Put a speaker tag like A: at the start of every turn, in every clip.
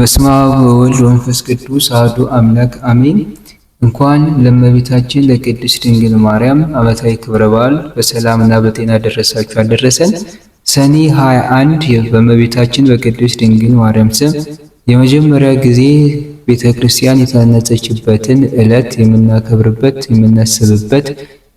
A: በስመ አብ ወወልድ ወመንፈስ ቅዱስ አሐዱ አምላክ አሜን። እንኳን ለእመቤታችን ለቅድስት ድንግል ማርያም ዓመታዊ ክብረ በዓል በሰላምና በጤና ደረሳችሁ አደረሰን። ሰኔ 21 በእመቤታችን በቅድስት ድንግል ማርያም ስም የመጀመሪያ ጊዜ ቤተ ክርስቲያን የታነጸችበትን ዕለት የምናከብርበት የምናስብበት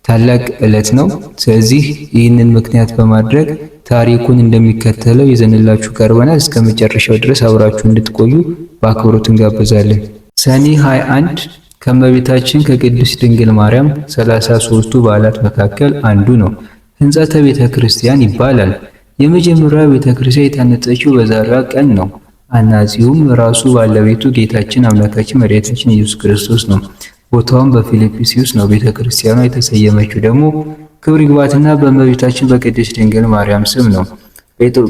A: ታላቅ ዕለት ነው። ስለዚህ ይህንን ምክንያት በማድረግ ታሪኩን እንደሚከተለው ይዘንላችሁ ቀርበናል። እስከ መጨረሻው ድረስ አብራችሁ እንድትቆዩ በአክብሮት እንጋብዛለን። ሰኔ 21 ከእመቤታችን ከቅድስት ድንግል ማርያም 33ቱ በዓላት መካከል አንዱ ነው። ሕንጸተ ቤተ ክርስቲያን ይባላል። የመጀመሪያዋ ቤተ ክርስቲያን የታነጸችው በዛሬዋ ቀን ነው። አናጺውም ራሱ ባለቤቱ ጌታችን አምላካችን መድኃኒታችን ኢየሱስ ክርስቶስ ነው። ቦታውም በፊልጵስዩስ ነው። ቤተ ክርስቲያኗ የተሰየመችው ደግሞ ክብር ይግባትና በእመቤታችን በቅድስት ድንግል ማርያም ስም ነው።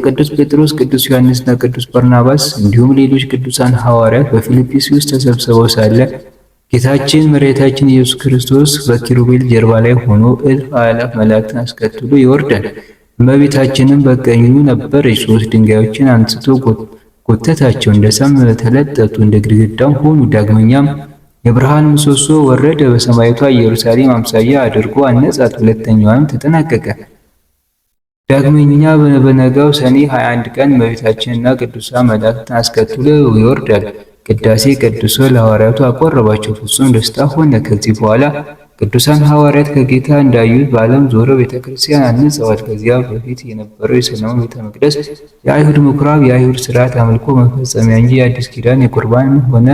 A: ቅዱስ ጴጥሮስ፣ ቅዱስ ዮሐንስና ቅዱስ በርናባስ እንዲሁም ሌሎች ቅዱሳን ሐዋርያት በፊልጵስዩስ ተሰብስበው ሳለ ጌታችን መድኃኒታችን ኢየሱስ ክርስቶስ በኪሩቤል ጀርባ ላይ ሆኖ እልፍ አእላፍ መላእክትን አስከትሎ ይወርዳል። እመቤታችንም በቀኙ ነበረች። ሶስት ድንጋዮችን አንስቶ ጎተታቸው፣ እንደ ሰም ተለጠጡ፣ እንደ ግድግዳም ሆኑ። ዳግመኛም የብርሃን ምሰሶ ወረደ፣ በሰማይቷ ኢየሩሳሌም አምሳያ አድርጎ አነጻት። ሁለተኛዋም ተጠናቀቀ። ዳግመኛ በነጋው ሰኔ 21 ቀን እመቤታችንና ቅዱሳን መላእክትን አስከትሎ ይወርዳል። ቅዳሴ ቀድሶ ለሐዋርያቱ አቆረባቸው። ፍጹም ደስታ ሆነ። ከዚህ በኋላ ቅዱሳን ሐዋርያት ከጌታ እንዳዩት በዓለም ዞረው ቤተክርስቲያን አንጸዋል። ከዚያ በፊት የነበረው የሰሎሞን ቤተ መቅደስ የአይሁድ ምኩራብ፣ የአይሁድ ስርዓት አምልኮ መፈጸሚያ እንጂ የአዲስ ኪዳን የቁርባን ሆነ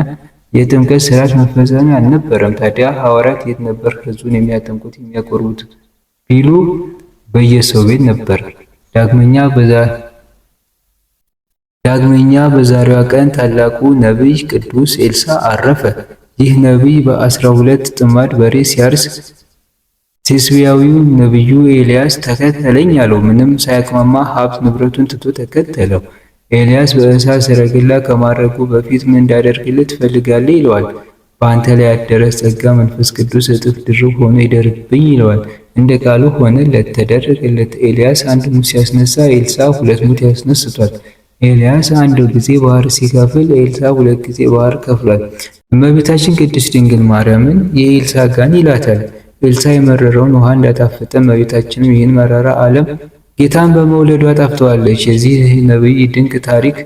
A: የጥምቀት ስርዓት መፈጸሚያ አልነበረም። ታዲያ ሐዋርያት የት ነበር ሕዝቡን የሚያጠምቁት የሚያቆርቡት ቢሉ በየሰው ቤት ነበር። ዳግመኛ በዛሬዋ ቀን ታላቁ ነቢይ ቅዱስ ኤልሳዕ አረፈ። ይህ ነቢይ በ12 ጥማድ በሬ ሲያርስ ቴስብያዊው ነቢዩ ኤልያስ ተከተለኝ አለው። ምንም ሳያቅማማ ሀብት ንብረቱን ትቶ ተከተለው። ኤልያስ በእሳት ሰረገላ ከማረጉ በፊት ምን እንዳደርግልህ ትፈልጋለህ? ይለዋል። በአንተ ላይ ያደረ ጸጋ መንፈስ ቅዱስ እጥፍ ድርብ ሆኖ ይደርብኝ ይለዋል። እንደ ቃሉ ሆነለት፣ ተደረገለት። ኤልያስ አንድ ሙት ሲያስነሳ ኤልሳዕ ሁለት ሙት ያስነስቷል። ኤልያስ አንድ ጊዜ ባህር ሲከፍል ኤልሳዕ ሁለት ጊዜ ባህር ከፍሏል። እመቤታችን ቅድስት ድንግል ማርያምን የኤልሳዕ ጋን ይላታል። ኤልሳዕ የመረረውን ውሃ እንዳጣፈጠ እመቤታችንም ይህን መራራ ዓለም ጌታን በመውለዷ ጣፍጠዋለች። የዚህ ነቢይ ድንቅ ታሪክ